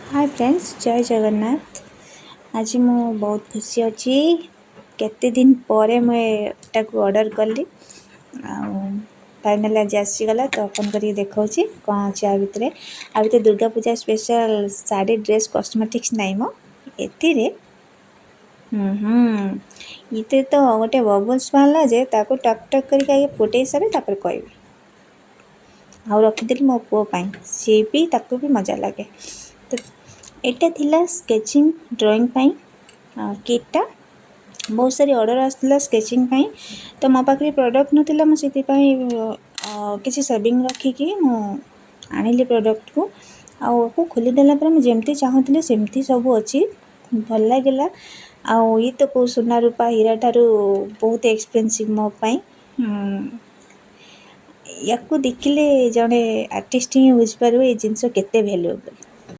ହାଏ friends, ଜୟ ଜଗନ୍ନାଥ। ଆଜି ମୁଁ ବହୁତ ଖୁସି ଅଛି। କେତେ ଦିନ ପରେ ମୁଁ ଏଟାକୁ ଅର୍ଡ଼ର କଲି ଆଉ ଫାଇନାଲି ଆଜି ଆସିଗଲା। ତ ଓପନ୍ କରିକି ଦେଖାଉଛି କ'ଣ ଅଛି ଆ ଭିତରେ। ଆ ଭିତରେ ଦୁର୍ଗା ପୂଜା ସ୍ପେଶାଲ୍ ଶାଢ଼ୀ, ଡ୍ରେସ୍, କସ୍ମେଟିକ୍ସ ନାହିଁ ମ। ଏଥିରେ ହୁଁ ଏଥିରେ ତ ଗୋଟେ ବବଲ୍ସ ବାହାରିଲା ଯେ ତାକୁ ଟକ୍ ଟକ୍ କରିକି ଆଗେ ଫୁଟେଇ ସାରେ, ତାପରେ କହିବି। ଆଉ ରଖିଦେଲି ମୋ ପୁଅ ପାଇଁ, ସିଏ ବି ତାକୁ ବି ମଜା ଲାଗେ। ତ ଏଇଟା ଥିଲା ସ୍କେଚିଂ ଡ୍ରଇଂ ପାଇଁ କିଟ୍ଟା। ବହୁତ ସାରି ଅର୍ଡ଼ର ଆସିଥିଲା ସ୍କେଚିଂ ପାଇଁ, ତ ମୋ ପାଖରେ ପ୍ରଡ଼କ୍ଟ ନଥିଲା। ମୁଁ ସେଥିପାଇଁ କିଛି ସେଭିଂ ରଖିକି ମୁଁ ଆଣିଲି ପ୍ରଡ଼କ୍ଟକୁ। ଆଉ ଆକୁ ଖୋଲିଦେଲା ପରେ ମୁଁ ଯେମିତି ଚାହୁଁଥିଲି ସେମିତି ସବୁ ଅଛି, ଭଲ ଲାଗିଲା। ଆଉ ଇଏ ତ କେଉଁ ସୁନା, ରୂପା, ହୀରା ଠାରୁ ବହୁତ ଏକ୍ସପେନ୍ସିଭ୍ ମୋ ପାଇଁ। ୟାକୁ ଦେଖିଲେ ଜଣେ ଆର୍ଟିଷ୍ଟ ହିଁ ବୁଝିପାରିବ ଏ ଜିନିଷ କେତେ ଭ୍ୟାଲୁଏବଲ୍।